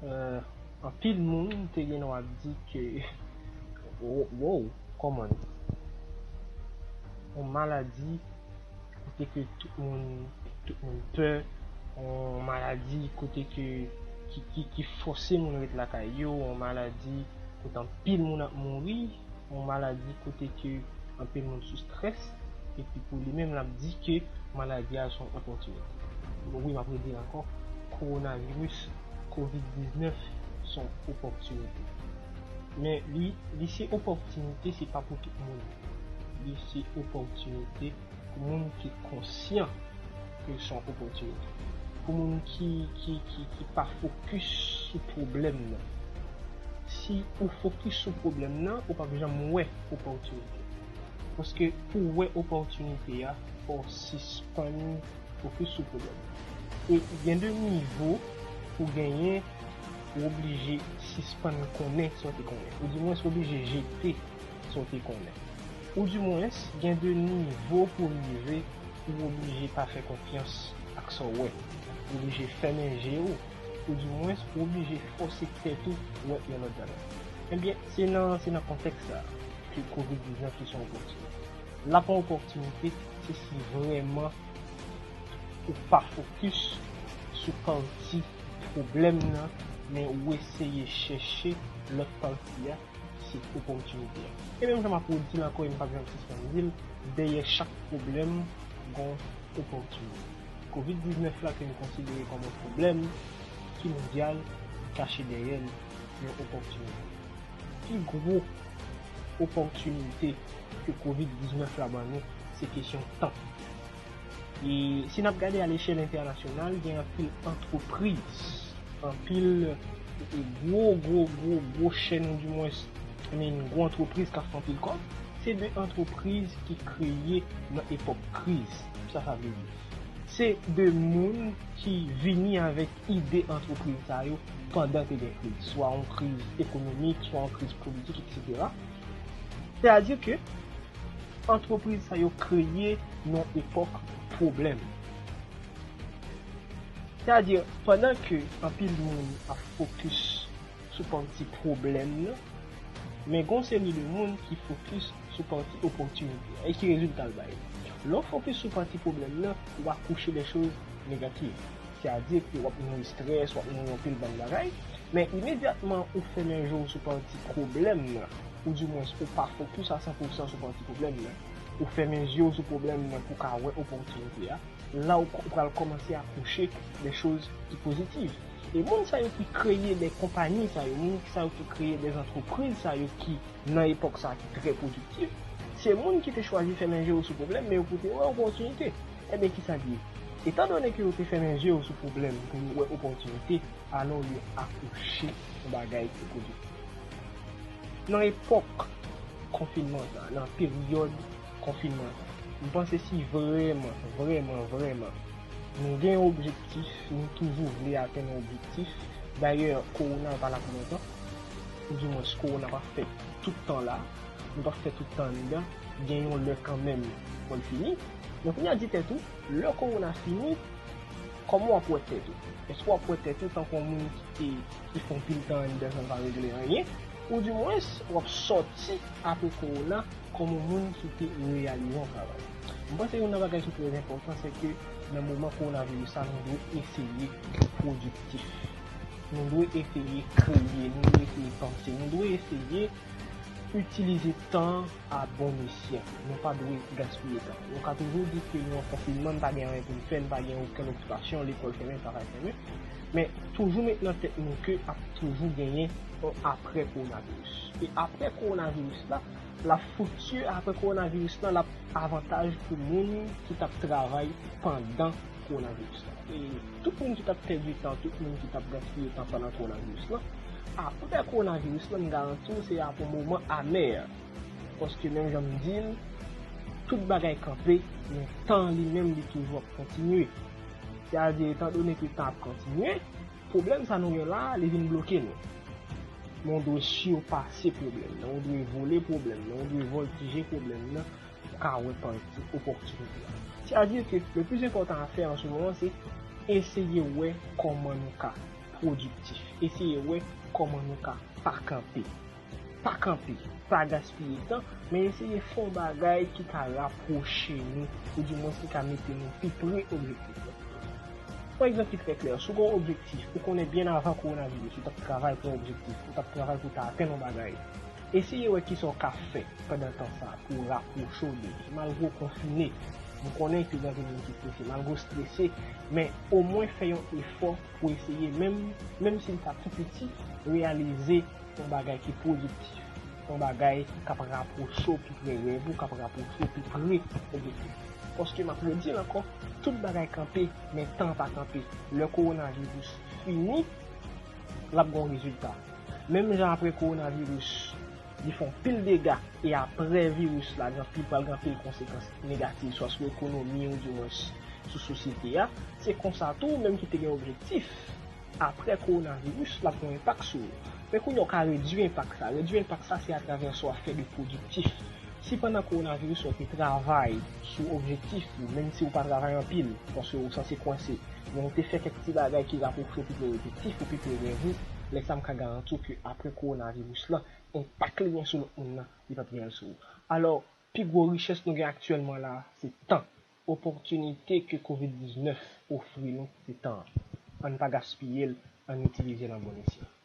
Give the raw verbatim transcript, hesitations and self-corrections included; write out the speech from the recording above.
Euh, anpil moun te gen dwa di ke, wow, kòman? Yon maladi kote ke tout moun, tout moun pè, yon maladi kote ke, ki, ki, ki fòse moun ret lakay yo, yon maladi kote anpil moun ap mouri, yon maladi kote ke anpil moun sou strès, epi pou li menm, l ap di ke maladi a se yon opòtinite. Wi, m ap redi l ankò, kowonaviris, kovid diznèf, se yon opòtinite. Men li, li se opòtinite, se pa pou tout moun. Li se opòtinite pou moun ki konsyan ke se yon opòtinite. Pou moun ki, ki, ki, ki pa fokis sou pwoblèm nan. Si ou fokis sou pwoblèm nan, ou p ap janm wè opòtinite. Paske pou w wè opòtinite a, fò w sispann fokis sou pwoblèm. E gen de nivo pou genyen, ou oblije sispann konnen sa w te konnen. Ou dimwens ou oblije jete sa w te konnen. Ou dimwens gen de nivo pou rive, ou oblije pa fè konfyans ak sa w wè. Ou oblije fèmen je w, ou dimwens ou oblije fòse tèt ou wè yon lòt bagay. Ebyen, se nan, se nan kontèks sa a ke kovid diznèf li se yon opòtinite. L ap yon opòtinite, se si vrèman ou pa fokis sou pati pwoblèm nan, men ou eseye chèche lòt pati a, se opòtinite a. E menm jan m ap redi l ankò e m p ap janm sispann di l, dèyè chak pwoblèm, gon opòtinite. Kovid diznèf la ke nou konsidere kòm yon pwoblèm ki mondyal, kache dèyè l yon opòtinite. Pi gwo opòtinite ke kovid diznèf la ban nou, se kesyon tan. E si n ap gade a lechèl entènasyonal, gen anpil antrepriz, anpil, e, gwo, gwo, gwo, gwo chèn, ou dimwens, I mean, gwo antrepriz k ap fè anpil kòb, se de antrepriz ki kreye nan epòk kriz. Sa sa vle di? Se de moun ki vini avèk ide antrepriz sa yo pandan te gen kriz, swa yon kriz ekonomik, swa yon kriz politik, etsetera. Sètadi ke antrepriz sa yo kreye nan epòk pwoblèm. Sètadi, pandan ke anpil moun ap fokis sou pati pwoblèm nan, men gon seri de moun ki fokis sou pati opòtinite a. E ki rezilta l bay? Lè w fokis sou pati pwoblèm nan, w akouche de choz negatif. Sètadi ke w ap nouri strès, w ap nouri anpil bann bagay, men imedyatman ou fèmen je w sou pati pwoblèm nan, ou dimwens ou pa fokis a san pou san sou pati pwoblèm nan, ou fèmen je w sou pwoblèm nan pou w ka wè opòtinite a, la ou, ou pral kòmanse akouche de choz ki pozitif. E moun sa yo ki kreye de konpayi sa yo, moun sa yo ki kreye de antrepriz sa yo ki nan epòk sa ki trè pwodiktif, se moun ki te chwazi fèmen je yo sou pwoblèm, men yo pou te wè opòtinite. Ebyen, kisa k ye? Etandone ke yo te fèmen je yo sou pwoblèm pou yo wè opòtinite, alò yo akouche yon bagay ki pwodiktif. Nan epòk konfinman sa, nan peryòd konfinman sa, m panse si vrèman, vrèman, vrèman, nou gen yon objektif, nou toujou vle atenn yon objektif, dayè, kowona pa la pou lontan, ou dimwens kowona p ap fè tout tan la, li p ap fè tout tan anndan, gen yon lè kanmenm pou l fini. Men kounye a di tèt ou, lè kowona fini, kòman w ap wè tèt ou? Èske w ap wè tèt ou tankou yon moun ki te, ki fè anpil tan anndan san l pa regle anyen? Ou dimwens, w ap sòti apre kowona kòm yon moun ki te reyalize yon travay. M panse youn nan bagay ki trè enpòtan, se ke nan moman kowonaviris la, nou dwe eseye pwodiktif. Nou dwe eseye kreye, nou dwe eseye panse, nou dwe eseye itilize tan a bon esyan. Nou pa dwe gaspiye tan. Nou ka toujou di ke nou an konfinman, n pa gen anyen pou n fè, n pa gen okenn okipasyon, lekòl fèmen, travay fèmen. Men toujou met nan tèt nou ke ap toujou genyen yon apre kowonaviris. E apre kowonaviris la, l ap friktiye apre kowonaviris la, l ap avantaj pou moun ki t ap travay pandan kowonaviris la. E tout moun ki t ap pèdi tan, tout moun ki t ap gaspiye tan pandan kowonaviris la, apre kowonaviris la, m garanti w, se ap yon moman amè. Paske menm jan m di l, tout bagay kanpe, men tan li menm li toujou ap kontinye. Sètadi, etandone ke tan ap kontinye, pwoblèm sa nou gen la a, li vin bloke nou. Men w dwe sipase pwoblèm nan, w dwe vole pwoblèm nan, w dwe vòltije pwoblèm nan, pou ka wè pati opòtinite a. Sètadi ke le plus important à faire en ce moment, se eseye wè kòman nou ka pwodiktif. Eseye wè kòman nou ka pa kanpe. Pa kanpe, pa gaspiye tan, men eseye fè yon bagay ki ka rapwoche nou, oudimwens ki ka mete nou pi pre objektif la. Yon egzanp ki trè klè, si w gen yon objektif, ou konnen byen avan kowonaviris, ou t ap travay pou yon objektif, ou t ap travay pou w ta atenn yon bagay. Eseye wè kisa w ka fè pandan tan sa a pou w rapwoche w de li. Malgre w konfine, m konnen ke gen anpil moun ki strese. Malgre w strese, men omwen fè yon efò pou eseye, menm, menm si l ta tou piti, reyalize yon bagay ki pwodiktif, yon bagay k ap rapwoche w pi pre rèv ou, k ap rapwoche w pi pre objektif. Paske m ap redi l ankò, tout bagay kanpe, men tan pa kanpe. Lè kowonaviris fini, l ap gen yon rezilta. Menm jan apre kowonaviris, li fè yon pil dega, e apre viris la, gen anpil, pral gen anpil konsekans negatif, swa sou ekonomi oudimwens sou sosyete a. Se konsa tou, ou menm ki te gen objektif, apre kowonaviris, l ap gen yon enpak sou ou. Men kounye a, w ka redui enpak sa. Redui enpak sa, se atravè sa w ap fè de pwodiktif. Si pandan kowonaviris la, w te travay sou objektif ou, menm si w pa travay anpil, paske w sanse kwense, men w te fè kèk ti bagay ki rapwoche w pi pre objektif ou pi pre rèv ou, lè sa m ka garanti w ke apre kowonaviris la, enpak li gen sou lòt moun nan, li p ap gen l sou ou. Alò, pi gwo richès nou gen aktyèlman la, se tan. Opòtinite ke kovid diznèf ofri nou, se tan an. Ann pa gaspiye l, ann itilize l an bon esyan.